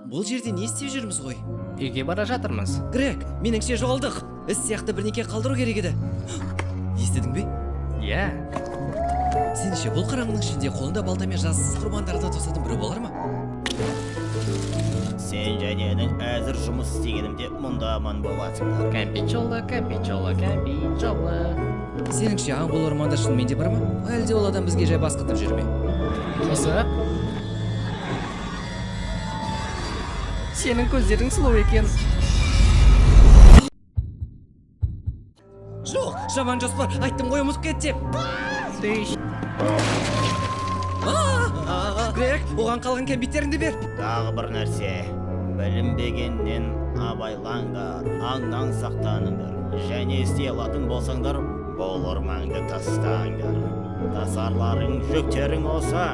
Бұл жерде не істеп жүрміз ғой? Үйге бара жатырмыз. Грег, меніңше жоғалдық. Із сияқты бірнеке қалдыру керек еді. Естідің бе? Иә. Сенше, бұл қараңғының ішінде қолында балтамен жазықсыз құрбандарды тосатын біреу болар ма? Сен және інің әзір жұмыс істегенімде мұнда аман боласыңдар. Кәмпит жолы, кәмпит жолы, кәмпит жолы. Сеніңше, аң бұл орманда шынымен де бар ма? Әлде ол адам бізге жай басқытып жүр ме? Қызық. Сенің көздерің сұлу екен. Жоқ, жаман жоспар, айттым ғой ұмытып кет деп. Грег, оған қалған кәмпиттеріңді бер. Тағы бір нәрсе. Білінбегеннен абайлаңдар, аңнан сақтаныңдар. Және істей алатын болсаңдар, бұл орманды тастаңдар. Тасарларың, жүктерің осы.